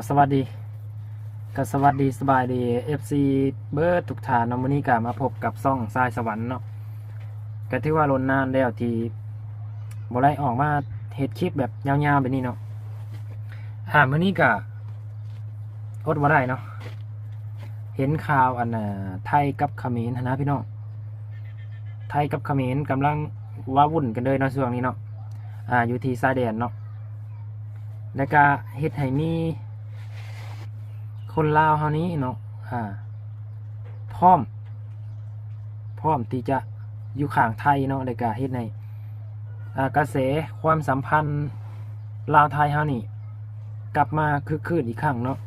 ສະຫວັດດີ ກະສະຫວັດດີສະບາຍດີ ເອັຟຊີ ເບິດທຸກທ່ານເນາະ. ມື້ນີ້ກະມາພົບກັບຊ່ອງຊາຍສະຫວັນເນາະ. ກະຖືວ່າດົນນານແລ້ວທີ່ບໍ່ໄດ້ອອກມາເຮັດຄລິບແບບຍາວໆແບບນີ້ເນາະ. ອາ ມື້ນີ້ກະອົດບໍ່ໄດ້ເນາະ ເຫັນຂ່າວອັນ ອາ ໄທກັບຂະເໝນຫັ້ນນະພີ່ນ້ອງ. ໄທກັບຂະເໝນກຳລັງວ້າວຸ້ນກັນເລີຍເນາະ ຊ່ວງນີ້ເນາະ. ອາ ຢູ່ທີ່ຊາຍແດນເນາະ ແລ້ວກະເຮັດໃຫ້ມີຄົນລາວເຮົານີ້ເນາະ ອາ ພ້ອມ ພ້ອມທີ່ຈະຢູ່ຂ້າງໄທເນາະ ແລ້ວກະເຮັດໃຫ້ ອາ ກະແສຄວາມສຳພັນລາວໄທເຮົານີ້ ກັບມາຄຶກຄື້ນອີກຄັ້ງເນາະ.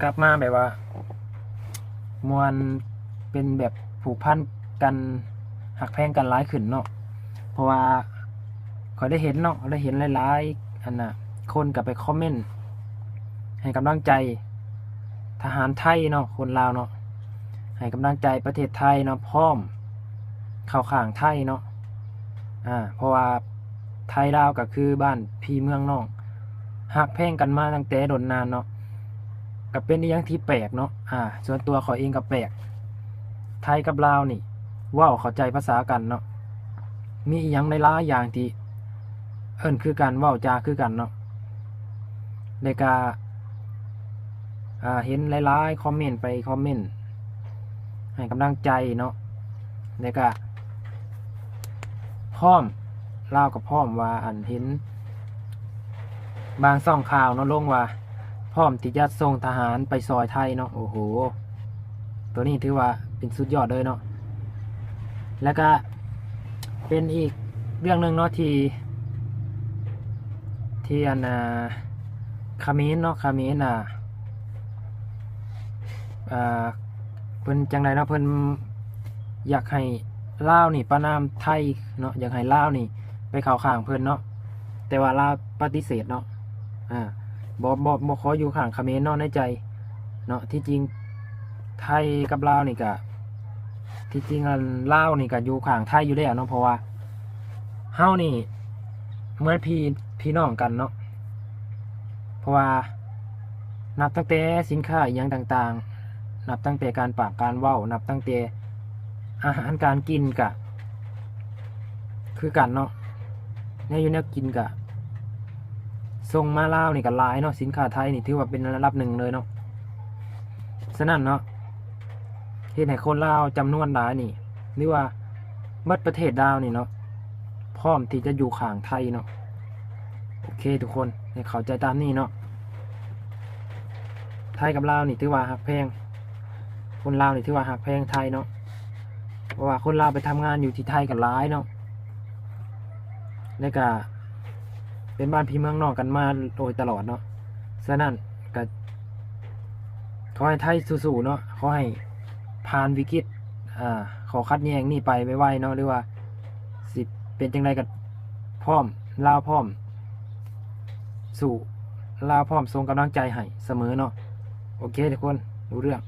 ກັບມາແບບວ່າມ່ວນ ເປັນແບບຜູກພັນກັນ ຮັກແພງກັນຫຼາຍຂຶ້ນເນາະ. ເພາະວ່າຂ້ອຍໄດ້ເຫັນເນາະ ໄດ້ເຫັນຫຼາຍໆ ອັນນະ ຄົນກໍໄປຄອມເມັນໃຫ້ກຳລັງໃຈທະຫານໄທເນາະ ຄົນລາວເນາະ ໃຫ້ກຳລັງໃຈປະເທດໄທເນາະ ພ້ອມເຂົ້າຂ້າງໄທເນາະ. ອາ ເພາະວ່າໄທລາວກໍຄືບ້ານພີ່ເມືອງນ້ອງ ຮັກແພງກັນມາຕັ້ງແຕ່ດົນນານເນາະ. ກໍເປັນອີ່ຫຍັງທີ່ແປກເນາະ ອາ ສ່ວນຕົວຂ້ອຍເອງກໍແປກ ໄທກັບລາວນີ້ເວົ້າເຂົ້າໃຈພາສາກັນເນາະ ມີອີ່ຫຍັງຫຼາຍໆຢ່າງທີ່ເອີ້ນຄືກັນ ເວົ້າຈາຄືກັນເນາະ. ແລ້ວກະ ອາ ເຫັນຫຼາຍໆຄອມເມັນໄປຄອມເມັນໃຫ້ກຳລັງໃຈເນາະ ແລ້ວກະພ້ອມ ລາວກໍພ້ອມວ່າ ອັນ ເຫັນບາງຊ່ອງຂ່າວເນາະລົງວ່າ ພ້ອມທີ່ຈະສົ່ງທະຫານໄປຊ່ອຍໄທເນາະ. ໂອ້ໂຫ ໂຕນີ້ຖືວ່າເປັນສຸດຍອດເລີຍເນາະ. ແລ້ວກະເປັນອີກເລື່ອງໜຶ່ງເນາະ ທີ່ ທີ່ອັນ ອາ ຂະເໝນເນາະ ຂະເໝນ ອາ ອາ ເພິ່ນຈັ່ງໃດເນາະ ເພິ່ນຢາກໃຫ້ລາວນີ້ປະນາມໄທເນາະ ຢາກໃຫ້ລາວນີ້ໄປເຂົ້າຂ້າງເພິ່ນເນາະ ແຕ່ວ່າລາວປະຕິເສດເນາະ. ອາ ບໍ່ ບໍ່ ບໍ່ຂໍຢູ່ຂ້າງຂະເໝນເນາະ ໃນໃຈເນາະ. ທີ່ຈິງໄທກັບລາວນີ້ກະ ທີ່ຈິງອັນລາວນີ້ກະຢູ່ຂ້າງໄທຢູ່ແລ້ວເນາະ ເພາະວ່າເຮົານີ້ເໝືອນພີ່ ພີ່ນ້ອງກັນເນາະ. ເພາະວ່ານັບຕັ້ງແຕ່ສິນຄ້າອີ່ຫຍັງຕ່າງໆ ນັບຕັ້ງແຕ່ການປາກການເວົ້າ ນັບຕັ້ງແຕ່ອາຫານການກິນກະຄືກັນເນາະ. ແນວຢູ່ແນວກິນກະສົ່ງມາລາວນີ້ກະຫຼາຍເນາະ ສິນຄ້າໄທນີ້ຖືວ່າເປັນລະດັບໜຶ່ງເລີຍເນາະ. ສະນັ້ນເນາະ ເຮັດໃຫ້ຄົນລາວຈຳນວນຫຼາຍນີ້ ຫຼືວ່າໝົດປະເທດລາວນີ້ເນາະ ພ້ອມທີ່ຈະຢູ່ຂ້າງໄທເນາະ. ໂອເຄ ທຸກຄົນໃຫ້ເຂົ້າໃຈຕາມນີ້ເນາະ ໄທກັບລາວນີ້ຖືວ່າຮັກແພງ ຄົນລາວນີ້ຖືວ່າຮັກແພງໄທເນາະ ເພາະວ່າຄົນລາວໄປທຳງານຢູ່ທີ່ໄທກໍຫຼາຍເນາະ ແລ້ວກະເປັນບ້ານພີ່ເມືອງນ້ອງກັນມາໂດຍຕະຫຼອດເນາະ. ສະນັ້ນກະຂໍໃຫ້ໄທສູ້ໆເນາະ ຂໍໃຫ້ຜ່ານວິກິດ ອາ ຂໍ້ຂັດແຍ່ງນີ້ໄປໄວໆເນາະ ຫຼືວ່າຊິເປັນຈັ່ງໃດກໍພ້ອມ ລາວພ້ອມສູ້ ລາວພ້ອມສົ່ງກຳລັງໃຈໃຫ້ສະເໝີເນາະ. ໂອເຄ ທຸກຄົນ ຮູ້ເລື່ອງ.